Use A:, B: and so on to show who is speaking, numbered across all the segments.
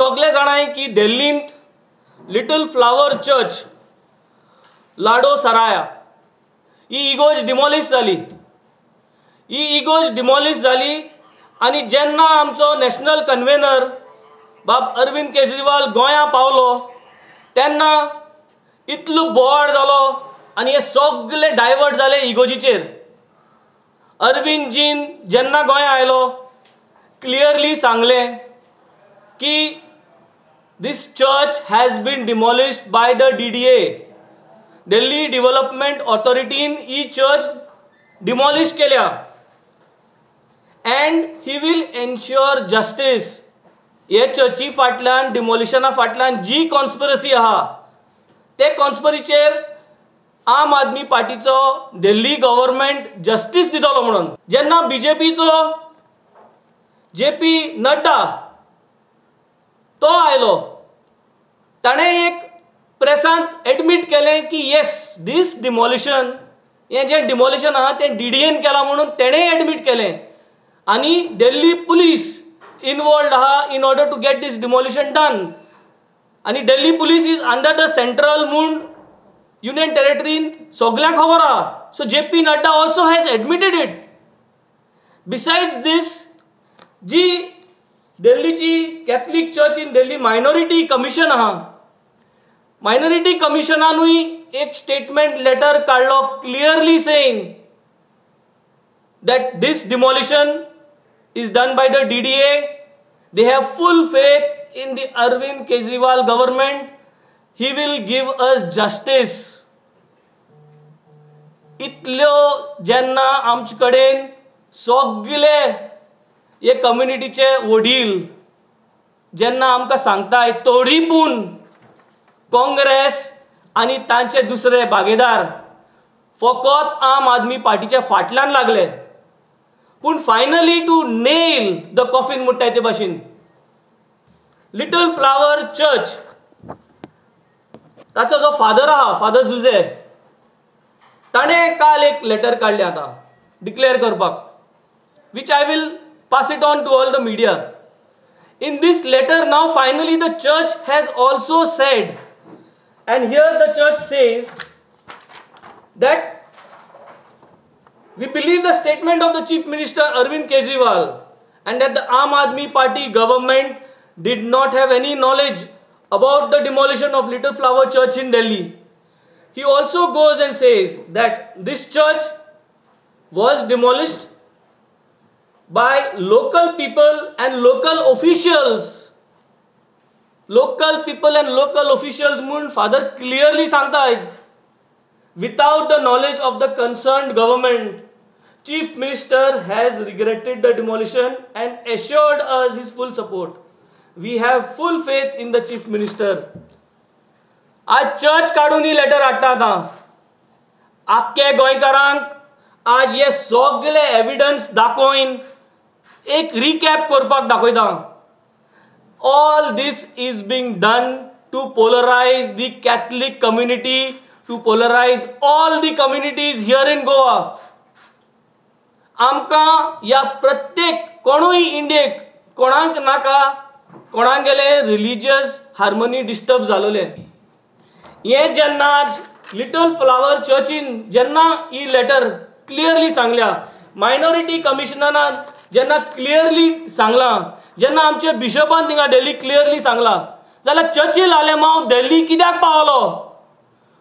A: सगळे जाणाय की दिल्लींत लिटल फ्लावर चर्च लाडो सराया ही इगोज डिमॉलिश जाली. ही इगोज डिमॉलिश जाली आनी जेन्ना आमचो नॅशनल कन्वेनर बाब अरविंद केजरीवाल गोंया पावलो तेन्ना इतलो बोवाळ जालो आनी हे सगळे डायवर्ट जाले इगोजीचेर. अरविंदजीन जेन्ना गोंया आयलो क्लियरली सांगलें की this church has been demolished by the DDA. Delhi development ऑथॉरिटीन he church demolish केल्या and he will ensure justice. हे चर्ची फाटल्यान डिमॉलिशना फाटल्यान जी कॉन्स्पिरसी आहा ते कॉन्स्पिरसीचेर आम आदमी पार्टीचो दिल्ली गव्हर्मेंट जस्टीस दितलो म्हणून. जेन्ना बीजेपीचो जेपी नड्डा तो आयलो ताणें एक प्रेसांत एडमीट केलें की येस दीस डिमॉलिशन हें जें डिमॉलिशन आहा तें डीडीएन केलां म्हणून तेणें एडमीट केलें आनी दिल्ली पुलीस इनवॉल्वड आहा in order to get this demolition done. आनी Delhi police is under the central म्हूण युनियन टेरिटरीन सगल्यांक खबर आहा. So J P Nadda also has admitted it. Besides this जी दिल्लीची Catholic church in Delhi minority commission आहा, minority कमिशनानूय एक statement letter काडलो clearly saying that this demolition is done by the DDA. They have full faith in the Arvind Kejriwal government. He will give us justice. इतल्यो जेन्ना आमचे कडेन सगळे हे कम्युनिटीचे वडील जेन्ना आमकां सांगताय तरी पूण काँग्रेस आनी तांचे दुसरे भागीदार फकत आम आदमी पार्टीच्या फाटल्यान लागले. पूण finally to nail the coffin म्हणटाय ते भाशेन लिटल फ्लावर चर्च ताचो जो फादर आहा फादर जुझे ताणें काल एक लेटर काडलें आतां डिक्लेअर करपाक, which I will pass it on to all the media. In this letter now finally the church has also said, and here the church says that we believe the statement of the Chief Minister Arvind Kejriwal and that the Aam Aadmi Party government did not have any knowledge about the demolition of Little Flower Church in Delhi. He also goes and says that this church was demolished by local people and local officials. Local people and local officials म्हूण father clearly सांगता without the knowledge of the concerned government. Chief Minister has regretted the demolition and assured us his full support. We have full faith in the Chief Minister. आज church काडून ही letter हाडटा आतां आख्खे गोंयकारांक आज हे सगळे एविडन्स दाखोवन एक रिकॅप करपाक दाखयता. All this is being done to polarize the Catholic community, to polarize all the communities here in Goa. आमकां ह्या प्रत्येक कोणूय इंडियेक कोणाक नाका कोणाक गेले रिलीजियस हार्मनी डिस्टर्ब जालोलें. हें जेन्ना लिटल फ्लावर चर्चीन जेन्ना ही लेटर क्लियरली सांगल्या, मायनॉरिटी कमिशनरान जेन्ना क्लियरली सांगलां, जेन्ना आमचे बिशपान थिंगा दिल्ली क्लियरली सांगलां, जाल्यार चर्चील आलेमांव दिल्ली कित्याक पावलो?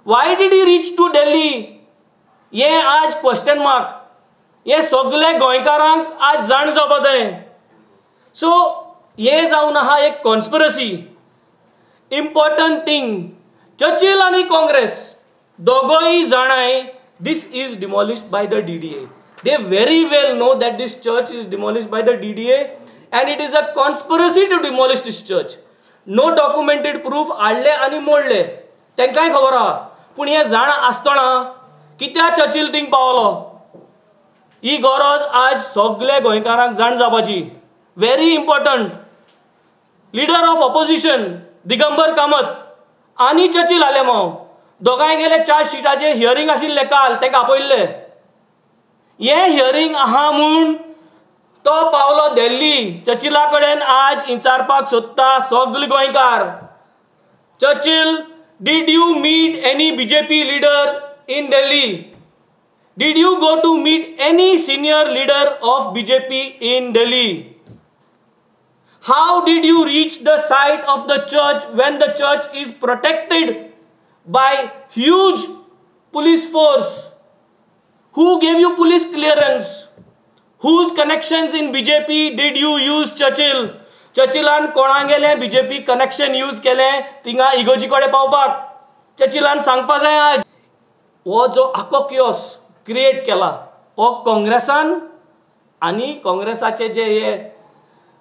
A: Why did he reach to Delhi? हें आज क्वेश्चन मार्क. हें सगळे गोंयकारांक आज जाण जावपा जाय. सो हें जावन आहा एक कॉन्स्पिरसी. इम्पॉर्टंट थींग, चर्चील आनी काँग्रेस दोगोय जाणाय this is demolished by the DDA. They very well know that this church is demolished by the DDA and it is a conspiracy to demolish this church. No documented proof हाडले आनी मोडले, तांकांय खबर आहा. पूण हें जाण आसतना कित्याक चर्चील थिंग पावलो ही गरज आज सगल्या गोंयकारांक जाण जावपाची. Very important, leader of opposition Digambar Kamat आनी चर्चील आलेमांव दोगांय गेले चार्ज शिटाचें हियरींग आशिल्लें काल, तांकां आपयल्लें. हें हियरींग आहा म्हूण तो पावलो दिल्ली. चर्चिला कडेन आज विचारपाक सोदता सगळे गोंयकार, Churchill, did you meet any BJP leader in Delhi? Did you go to meet any senior leader of BJP in Delhi? How did you reach the site of the church when the church is protected by huge police force? Who gave you police clearance? Whose connections in BJP did you use, Churchill? चर्चिलान कोणागेले BJP connection use केलें थिंगा इगोजी कडेन पावपाक? चर्चिलान सांगपा जाय आज. हो जो आखो कियोस क्रिएट केला हो काँग्रेसान आनी काँग्रेसाचे जे हे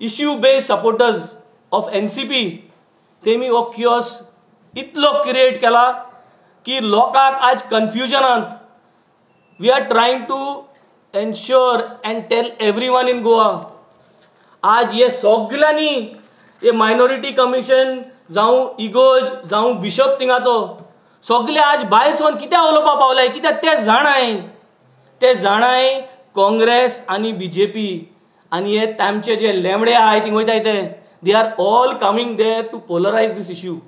A: issue based supporters of NCP तेमी हो कियोस इतलो क्रिएट केला की लोकांक आज कन्फ्युजनांत. We are trying to ensure and tell everyone in Goa, आज हे सगल्यांनी हे मायनॉरिटी कमिशन जावं इगोज जावं बिशप थिंगाचो सगळे आज भायर सरून कित्याक उलोवपाक पावले, कित्याक ते जाणाय, ते जाणाय काँग्रेस आनी बीजेपी आनी हे तांचे जे लेमडे आहाय थिंग वयताय ते, they are all coming there to polarise this issue.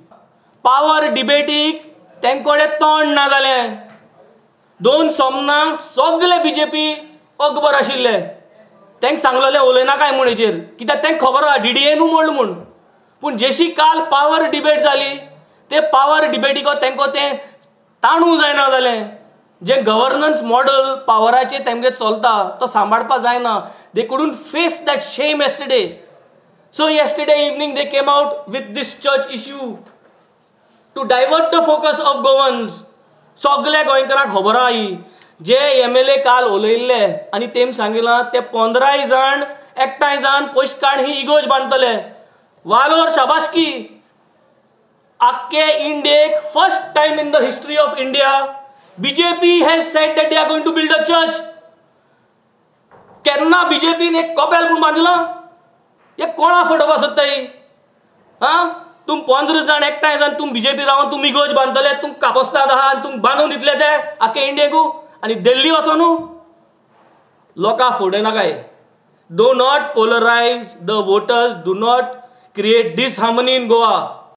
A: Power डिबेटीक तेंचे कडेन तोंड ना जालें. दोन सोमना सगळे बीजेपी अकबर आशिल्ले, तांकां सांगलेलें उलयनाकाय म्हूण हेचेर, कित्याक तांकां खबर आहा डीडीएनू मोडल म्हूण. पूण जशी काल पावर डिबेट जाली ते पावर डिबेटीक तांकां तें ताणू जायना जालें. जें गवर्नन्स मॉडल पावराचें तेमगे चलता तो सांबाळपा जायना. They couldn't face that shame yesterday. So yesterday evening they came out with this church issue to divert the focus of Goans. सगल्या गोंयकारांक खबर आहा ही. जे MLA काल उलयल्ले आनी तेम सांगिलां ते 15 जाण एकठांय जावन पयशे काड ही इगोज बांदतले. वालोर शाबासकी. आख्खे इंडियेक first time in the history of India BJP has said that they are going to build a church. केन्ना बीजेपीन एक कपेल म्हूण बांदलां? हे कोणा फटोवपा सोदताय? आं, तुम 15 जाण एकठांय जावन तुम बीजेपी रावन तुम इगोज बांदतले, तुम कापोस्ताद आहा आनी तुम बांदून दितले ते आख्खे इंडियेकू आनी दिल्ली वचोन न्हू. लोकां फटयनाकाय. Do not polarise the voters, do not create disharmony in Goa.